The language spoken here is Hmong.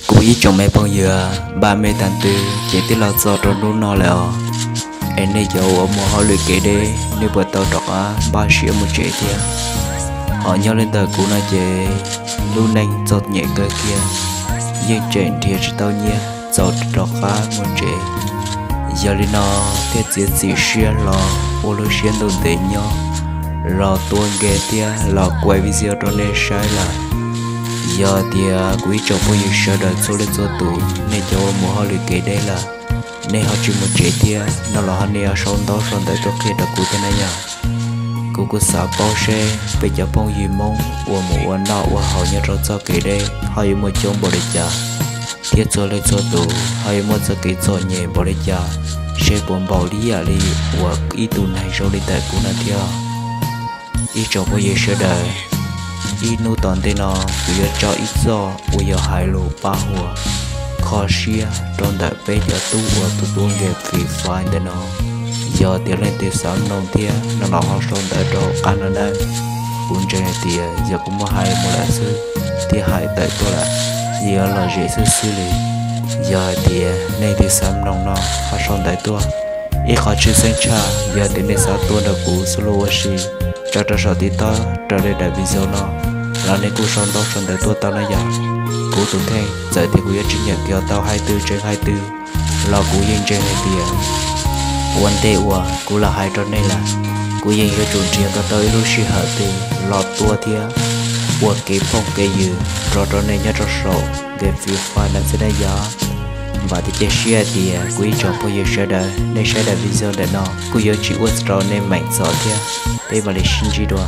Kuv ib tsoom me phooj ywg, npaj mej tag ntws ces twb los txog rau hnub no lawm os. Es nej cov uas mus hauj lwm kev deb, nej puas tau rov qab npaj siab mus tsev thiab? Ho nyob li ntawm kuv no ces lub neej txom nyem kawg kiag, yeej tseem nrhiav tsis tau nyiaj txaus rov qab mus tsev. Yog li no thiaj txiav txim siab los ua lub siab ntuj ntev nyob, los tua nkev thiab los kuav video rau nej saib lawm. Yog tias kuv ib tsoom phooj ywg sawv daws txhua leej txhua tus, nej cov uas mus hauj lwm kev deb lawm, nej ho tsis mus tsev thiab no los ho nej ho sau ntaub sau ntawv tuaj qhia rau kuv thiab na yom. Kuv kuj xav paub seb peb cov phooj ywg Hmoob uas mus ua noj ua haus nyob rau txoj kev deb ho yuav muaj coob npaum li cas, thiab txhua leej txhua tus ho yuav muaj txoj kev txom nyem npaum li cas, seb puas npaum li yam li uas ib tug neeg zoo li ntawm kuv no thiab. Ib tsoom phooj ywg sawv daws, ib hnub tom ntej no kuv yuav tso ib txoj uas yog hais lus pab huam kho siab rau ntawm peb cov tub uas tua tua nkev Free Fire ntawm no. Yog tias leej twg xav mloog thiab no los ho sau ntawv rau hauv qab no na. Kuv ntseeg hais tias yog kuv muab hais mus lawm xwb thiab hais tawm tuaj lawm, yuav lom zem xwb xwb li. Yog hais tias nej twg xav mloog no ho sau ntawv tuaj. Ib qhov tshwj xeeb tshaj yog tias nej xav tuaj nrog kuv xub lub ua si tso rau saum TikTok raws li daim video no los nej kuj sau ntaub sau ntawv tuaj tau na yom. Kuv tus kheej txawm tias kuv yuav tsis nyiam kiag tau hais twg tseem hais twg los kuv yeej ntseeg hais tias ua ntej uas kuv los hais rau nej lawm, kuv yeej yuav tsum nrhiav kom tau ib lub sij hawm twg los tua thiab ua kev phooj kev ywg rau rau nej nyob rau saum game Free Fire no xwb na yom. Vam thiab cia siab hais tias kuv ib tsoom phooj ywg sawv daws nej saib daim video ntawm no kuj yuav tsis ua rau nej meem txom thiab. Peb mam li sib ntsib dua.